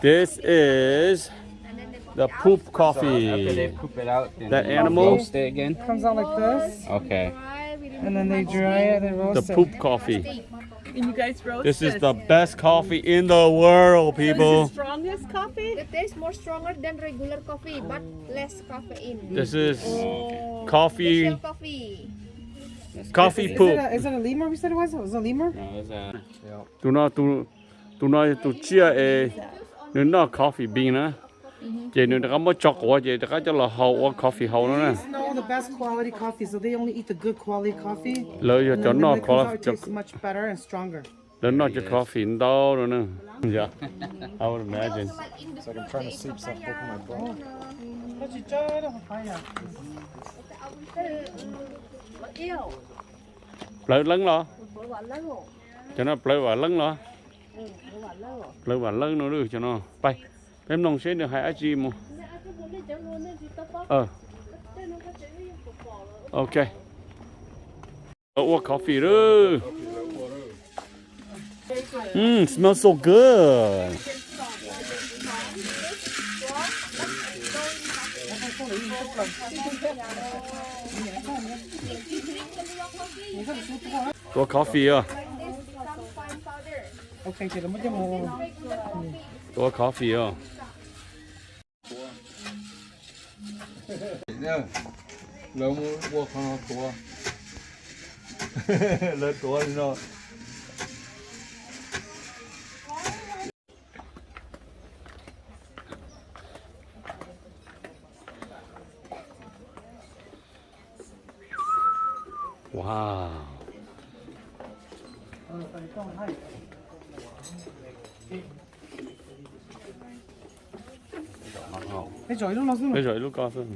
This is the poop coffee. That animal. Roast it again. Comes out like this. Okay. And then they dry it and roast it. The poop coffee. And you guys roast this. This is the best coffee in the world, people. This is the strongest coffee? It tastes more stronger than regular coffee, but less caffeine. This is coffee. Special coffee. Coffee poop. Is it a, is it a lemur we said it was? It was a lemur? No, it's a... Tus no, tus, tus no yog tus tsiaj es nws noj coffee bean na. Ces nws rov qab muab tso quav ces rov qab coj los hau ua coffee hau no na. These know the best quality coffee, so they only eat the good quality coffee. Lawv yog cov noj coffee, lawv noj cov coffee ntau no na. Yeah, I would imagine. It's like I'm trying to sleep, so I'm poking my bra. Plawv leeb los? Cov no plawv vam leeb los? Plawv vam leeb no, cov no. Pais, peb mloog seb nws hais dab tsi mus. Ok. Ua coffee lawm. Mm, smells so good. Ua coffee os. Ua coffee os. Lawv mus ua qhov no tuav, lawv tuav li no. Wow. Peb zom ib lub ko xwb.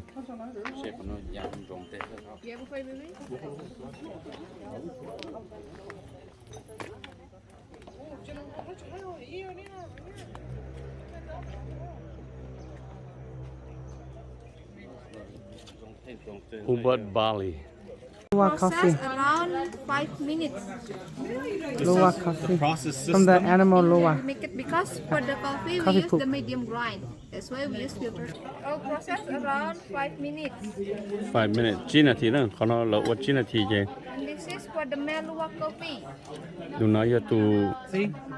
Ubud barley. Luwak coffee. Process around five minutes. Luwak coffee. From the animal luwak. Make it because for the coffee we use the medium grind. That's why we use filter. Our process around five minutes. Five minutes, tsib nas this na, qhov no lawv ua tsib nas this ces. And this is for the male luwak coffee. Tus no yog tus,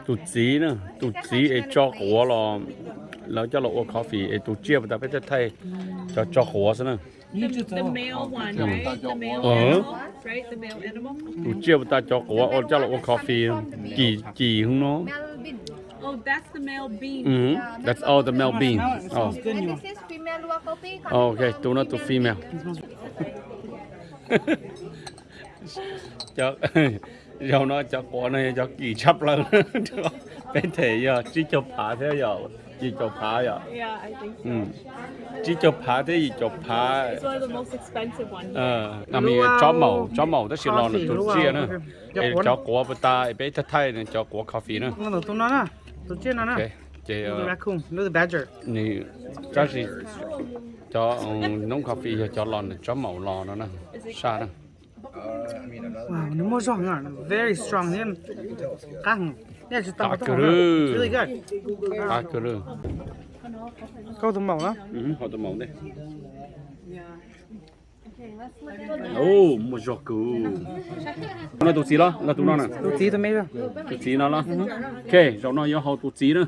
tus txiv na, tus txiv es tso quav los, lawv coj los ua coffee es tus tsiaj puas tas peb thiaj thaij cov tso quav xwb na. The male one, right? The male animal, right? The male animal. Tus tsiaj puas tas cov quav ua coj los ua coffee, kis kis hwv no. Male bean. Oh, that's the male bean. Mm, that's all the male bean. Oh. And this is female luwak coffee. Oh, okay, tus no tus female. Cov, zaum no cov quav no yog cov kim tshaj plaws. Peb them yog tsib caug phav thiab yom, yim caum phav yom. Tsib caug phav thiab yim caum phav. Tsob maum, tsob maum tab sis los nws tus tsiaj na. Es cov quav puas tas es peb thaij thaij nws cov quav coffee na. Ces nws tab sis cov noob coffee yog cov los nws tsob maum los no na, saj na. Wow, nws muaj zog, very strong thiab qab heev. Qab kawg li. Qab kawg li. Koj tus maum na. Tus maum ntej. Muaj zog kawg. No tus txiv los los tus no na. Tus txiv tus me. Tus txiv no los. Ok, zaum no yuav haus tus txiv na.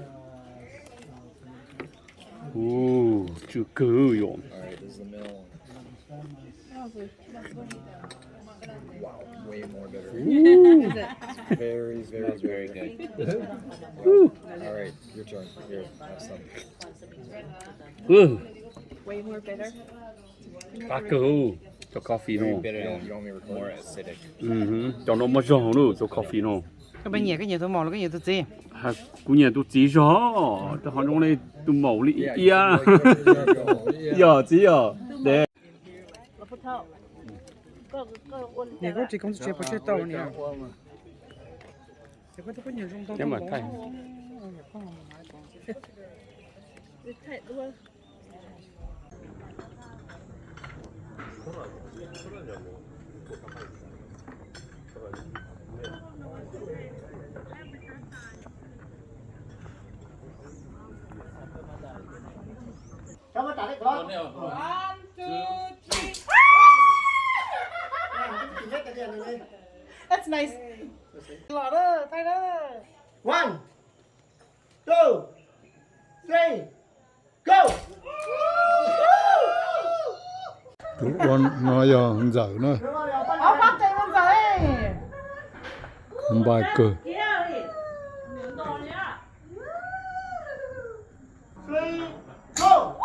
Tsw kawg yom. Wow, way more bitter. Very, very, very good. All right, your turn. Here, have some. Way more bitter. Qab kawg, cov coffee no. Very bitter and more acidic. Cov no muaj zog na, cov coffee no. Koj nyiam, koj nyiam tus maum los koj nyiam tus txiv? Kuv nyiam tus txiv zog, rau qhov zoo li tus maum li ib iab. Yog txiv yog. Niam, koj tsis koob tsis pov tseg tau niam. Ces koj twb poj niam zoo tau. One, two, three. That's nice. Los da, thaij da. One, two, three, go. Tus ua no yog ntxawm na. Npai kawg. Three, go.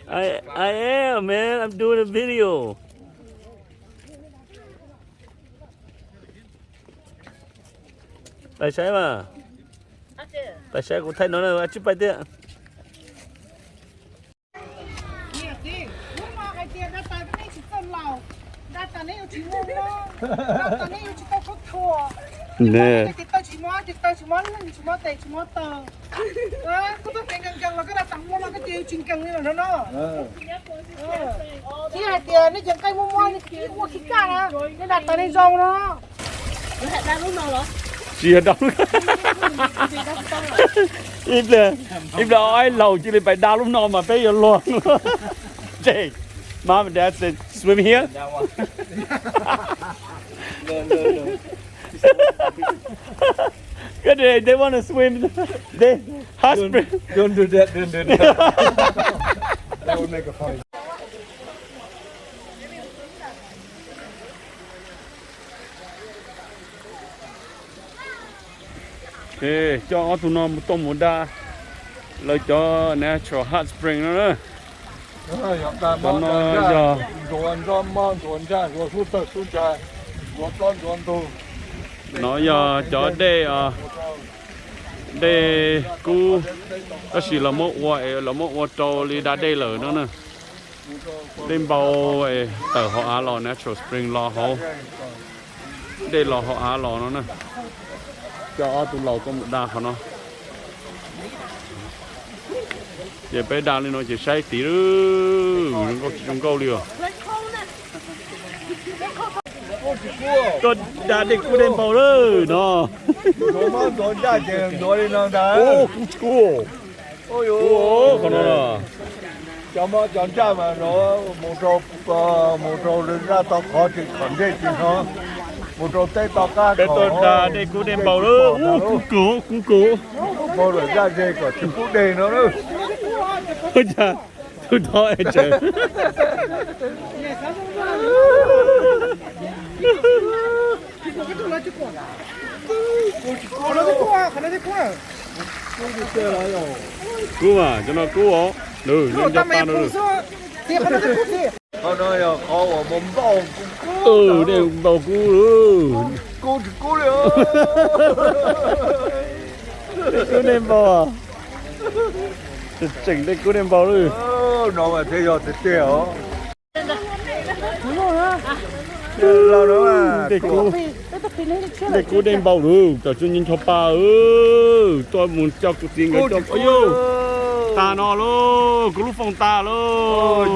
I, I am, man. I'm doing a video. Pais saib mas. Pais saib kuv thaij no na, tsib pais tiag. Ne. Thiab hais tias nej cov nqaij muaj muaj, nej muaj khib kaj na, nej da tas nej zoo no. Tsis yog da lub, ib pliag, ib pliag ob laus cia li pais da lub no mas peb yuav luag. Mom and dad said, swim here. They want to swim. They, hot spring. Don't do that, don't do that. That would make a funny. Coj ob tug no mus tuaj mus da lawv cov natural hot spring no na. Cov no yog, no yog cov dej, dej kub, tab sis los muab ua, los muab ua rau li da dej lawm no na. Dej npau tawm hauv av los, natural spring los hauv, dej los hauv av los no na. Coj ob tug laus tuaj mus da qhov no. Ces peb da li no ces saib tid, zoo nkauj tsis zoo nkauj li os. Tuaj da dej kub dej npau lawm no. Kub tsis kub. Qhov no cov mob cov ntsaj mas mus rau, mus rau zaj tau qhov tsis khom ntej tsis hnov, mus rau teb tau qab. Peb tuaj da dej kub dej npau lawm, kub kawg, kub kawg. Npau lawm zaj ze kom tsis kub dej no. Tus thov es tseem, kub mas, cov no kub os. Nws nyob nco tag no. Qhov no yog qhov uas npau, npau kub, kub tsis kub li. Dej kub dej npau, tseem dej kub dej npau lawm. No mas thiaj yog tiag tiag os. Dej kub, dej kub dej npau lawm, tam sim no ncho pa tuaj mus coj kuv txiv nkawd coj, tas no lauj, kuv lub foom tas lauj.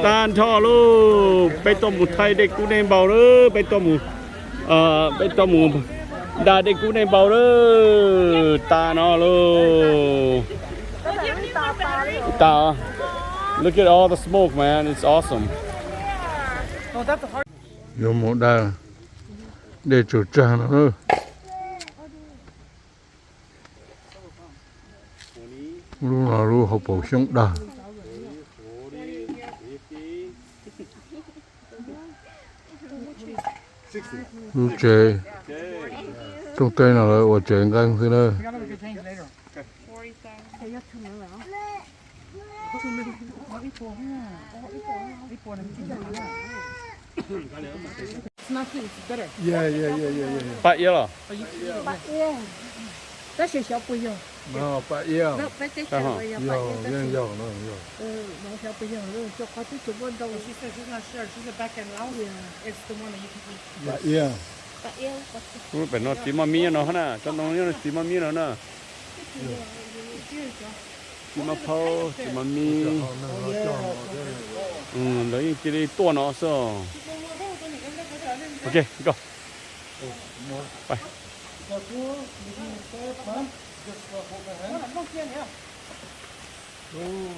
Tag nrho lauj, peb tuaj mus thaij dej kub dej npau lawm, peb tuaj mus, peb tuaj mus da dej kub dej npau lawm, tas no lauj. Tas. Look at all the smoke, man. It's awesome. Yuav mus da dej tsaws tsag no na. Lub no lub hauv paus xyoob dag. Lub tsev. Rooj teb no lawv ua tsev nqeeb xwb na. Paj iab los? Tab sis xyov puas yog. Paj iab. Yog, yog, yog. Xyov puas yog, rau qhov twb tsis muaj ntau. Paj iab. Pem no txiv maj mib no na, tsob ntoo nyob txiv maj mib no na. Txiv maj phaub, txiv maj mib. Lawv yeej cia li tuaj no xwb. Ok, go.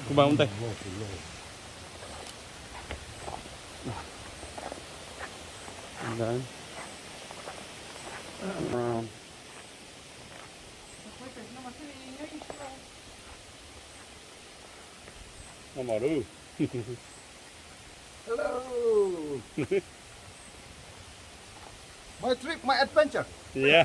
Kuv mam ua ntej. No mas lub. Hello. My trip, my adventure. Yeah.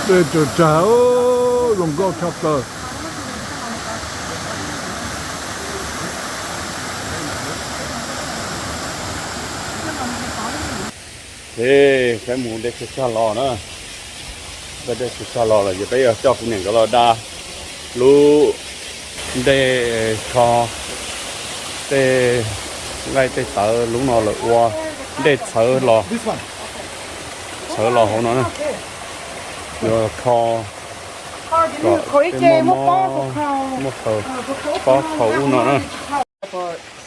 Dej tsawg tsag, zoo nkauj tshaj plaws. Ces peb mus dej tsawg tsag los na. Peb dej tsawg tsag los lawm ces peb yuav coj kuv niam nkawd los da lub dej kho tej nqaij tej tawv. Lub no lawv ua dej txhawv los, txhawv los hauv no na. Yuav kho kom tej muaj mob, muaj khaws, pob khaws ub no na.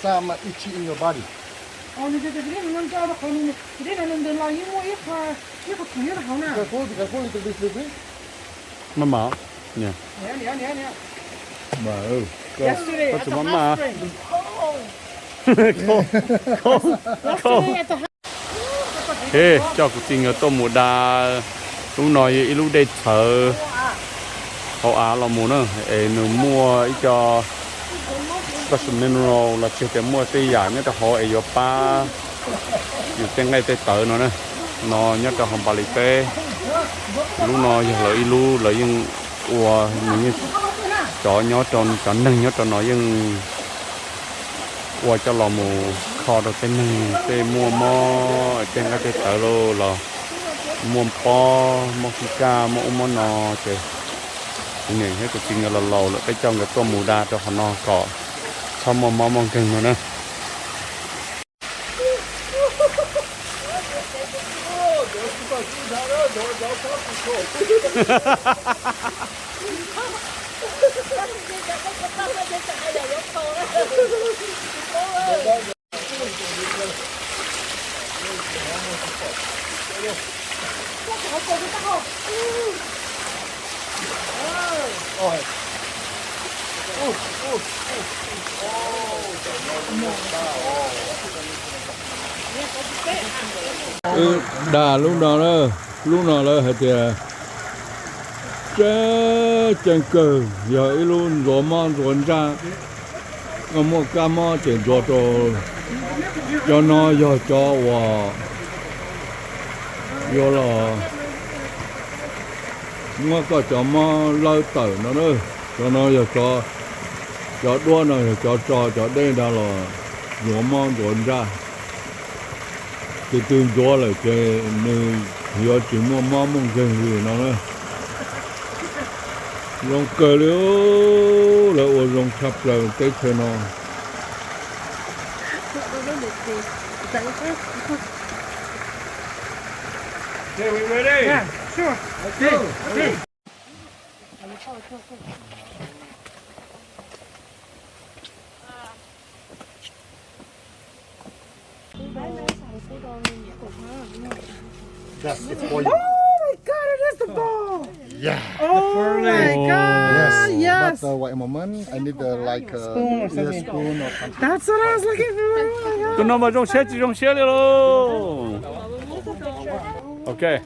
Some itchy in your body. Maj mam, koj tsis maj maj. Coj kuv txiv nkawd tuaj mus da lub no yog ib lub dej txhawv hauv av los mus na, es nws muaj ib co special mineral los tsis tias muaj tej yam nyob rau hauv es yuav pab yus tej nqaij tej tawv no na. No nyob rau hauv Npalis teb. Lub no yog lawv ib lub lawv yeej ua, nws yeej, cov nyob rau, cov neeg nyob rau no yeej ua coj los mus kho rau tej neeg tej muaj mob tej nqaij tej tawv los, los muaj pob muaj fij kaj muaj ub muaj no ces kuv niam thiab kuv txiv nkawd los laus lawm peb coj nkawd tuaj mus da rau qhov no kom txhob muaj mob muaj nkeeg no na. Wb da lub no na, lub no lawv hais tias Tseeb ceeb kawg, yog ib lub ntxuav mob ntxuav ntsaj. Koj muaj kab mob ces ntxuav rau. Cov no yog cov uas yuav los muab koj cov mob lawb tawm no na. Cov no yog cov, cov duab no yog cov tso cov dej nrad los ntxuav mob ntxuav ntsaj. Tus twg ntxuav lawm ces nws yuav tsis muaj mob muaj nkeeg li no na. Zoo kawg li, lawv ua zoo tshaj plaws teb chaws no. Okay, we ready? Yeah, sure. Let's go. That's it for you. Oh my God, it is the ball. Yeah. Oh my God, yes. But uh, wait a moment. I need uh, like a spoon or something. That's what I was looking for. Oh my God. Tus no mas zoo siab tsis zoo siab li lauj. Okay.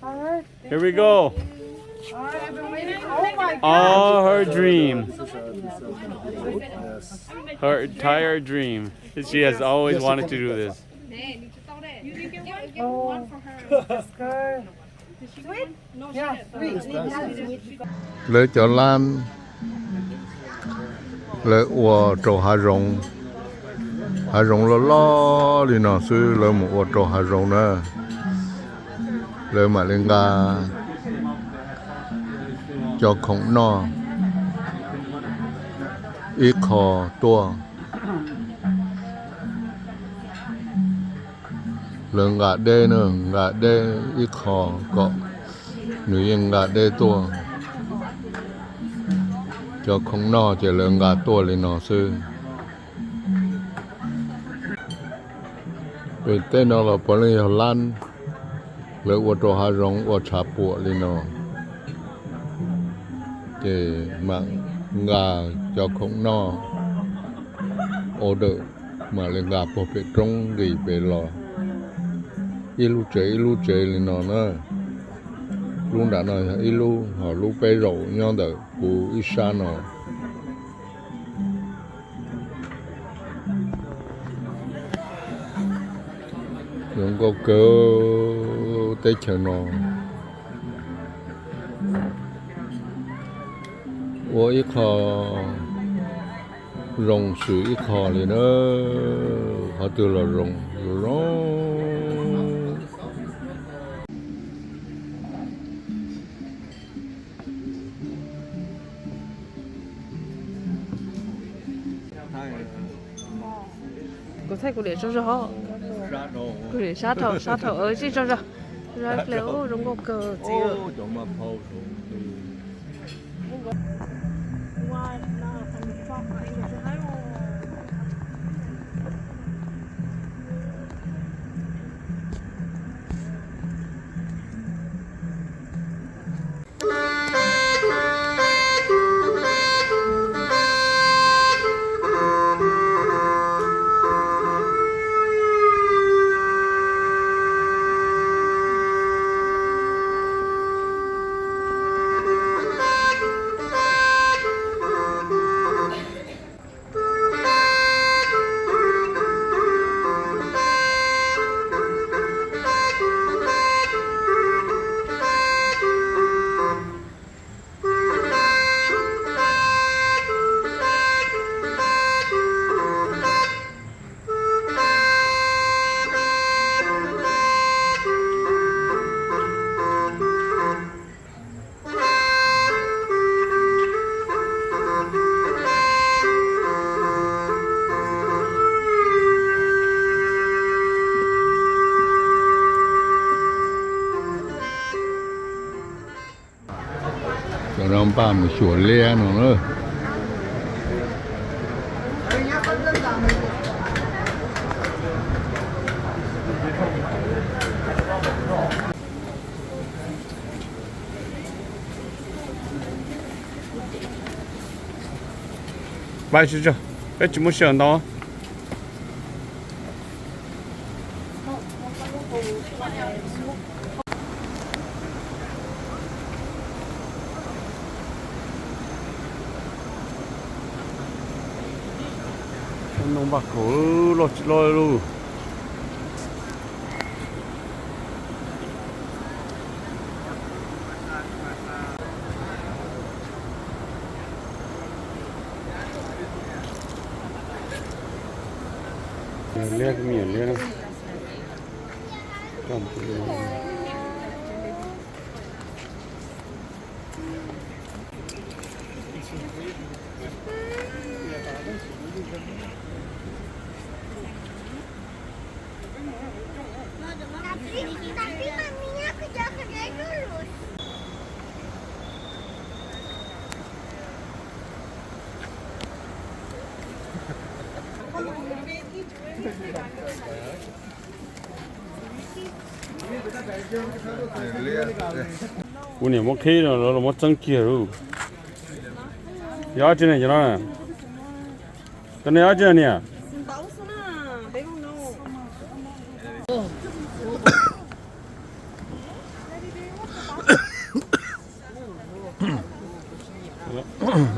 All right. Here we go. All right, I've been waiting. Oh my God. All her dream. Her entire dream. She has always wanted to do this. Oh, that's good. Sweet? Yeah, sweet. Lawv cov lab lawv ua rau hav zoov, hav zoov loj loj li no xwb lawv mus ua rau hav zoov na. Lawv mam li nqa cov khoom noj ib qho tuaj. Lawv nqa deb na, nqa deb ib qho kom nws yeej nqa deb tuaj. Cov khoom noj ces lawv nqa tuaj li no xwb. Pem tej no los puav leej yog lab, lawv ua rau hav zoov ua tshav puam li no, ces mam nqa cov khoom noj order, mam li nqa puag pem roob nqis pem los, ib lub tsev ib lub tsev li no na. Lub nram no yog ib lub, ho lub peb zaum nyob ntawm kuv ib sab no. Zoo nkauj kawg teb chaws no. Ua ib qho zoo xws ib qho li na, qhov twg los zoo zoo. Kuv thaij kuv niam tso zog. Kuv niam sab dhau, sab dhau, ib tso zog. Zoo nkauj kawg txiv. Cov no npaj mus xyuas liab no na. Pab tsis tso, peb tsis muaj sij hawm ntau. Noj npaj khaum loj tsis loj lauj. Liab, liab. Kuv niam muab qhib no los muab txeeb kiag lauj. Yog dab tsi ne cov no? Cov no yog dab tsi niam?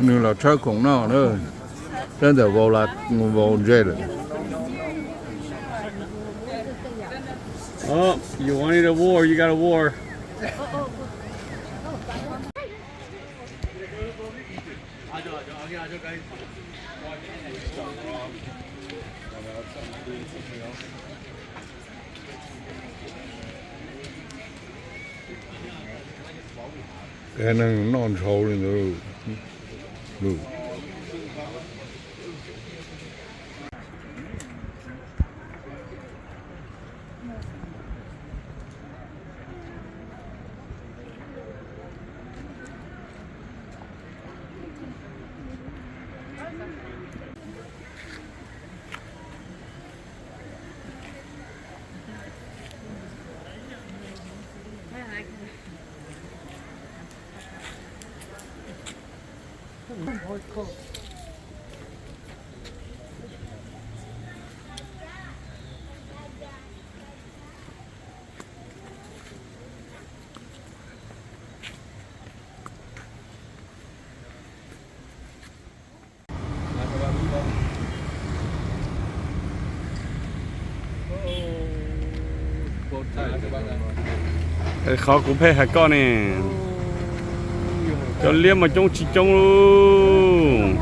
Nws los tshawb khoom noj na, tshawb ntawm vau la, vau ntse lawm. Oh, you wanted a war, you got a war. Neeg noj ntshauv li ntawd. Qhov kuv pheej hais koj ne, cov liab mas coob tsis coob lauj.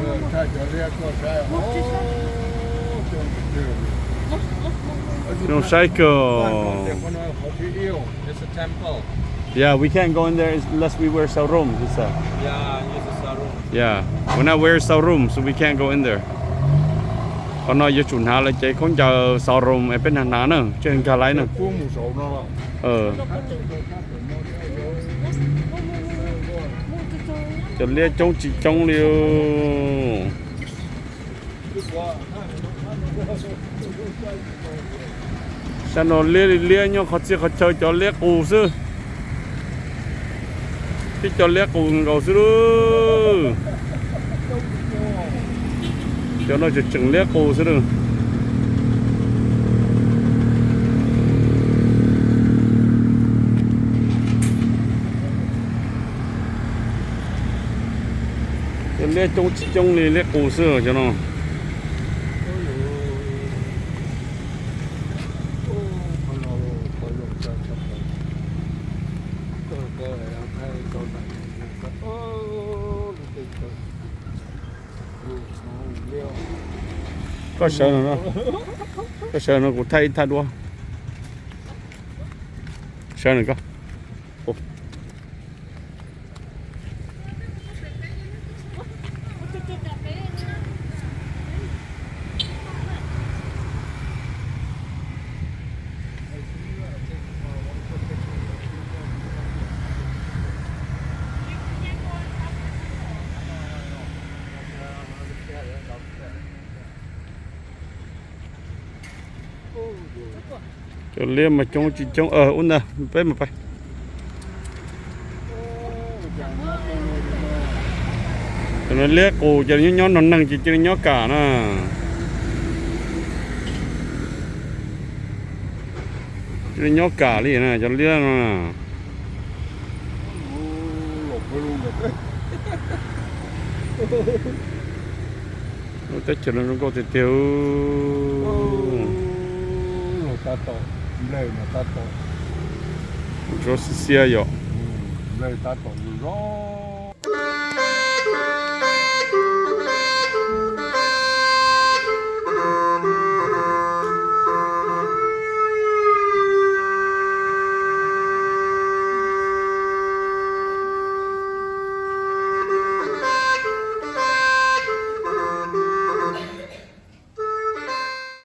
Zoo saib kawg. Yeah, we can't go in there unless we wear sarung, he said. Yeah, we're not wear sarung, so we can't go in there. Qhov no yuav tsum hnav lawv cev khaub ncaws sarung es peb hnav hnav na, thiaj nkag laib na. Cov liab coob tsis coob li. Sab no liab li liab, nyob qhov txhia qhov chaw cov liab qus xwb. Tib co liab qus nkaus xwb lauj. Cov no tseem tseem liab qus xwb lauj. Cov liab coob tsis coob li, liab qus xwb cov no. Koj sawv no, koj sawv no kuv thaij ib thaj duab. Sawv no koj. Cov liab mas coob tsis coob, ua ntawd peb mus pais. Cov no liab qus, cov nyob nyob no neeg ces cia li nyob kam na. Cia li nyob kam li na cov liab no. Teb chaws no zoo nkauj tiag tiag. Tab tom, nplej mas tab tom, ntsuab xiab xiab yom. Nplej tab tom zoo zoo.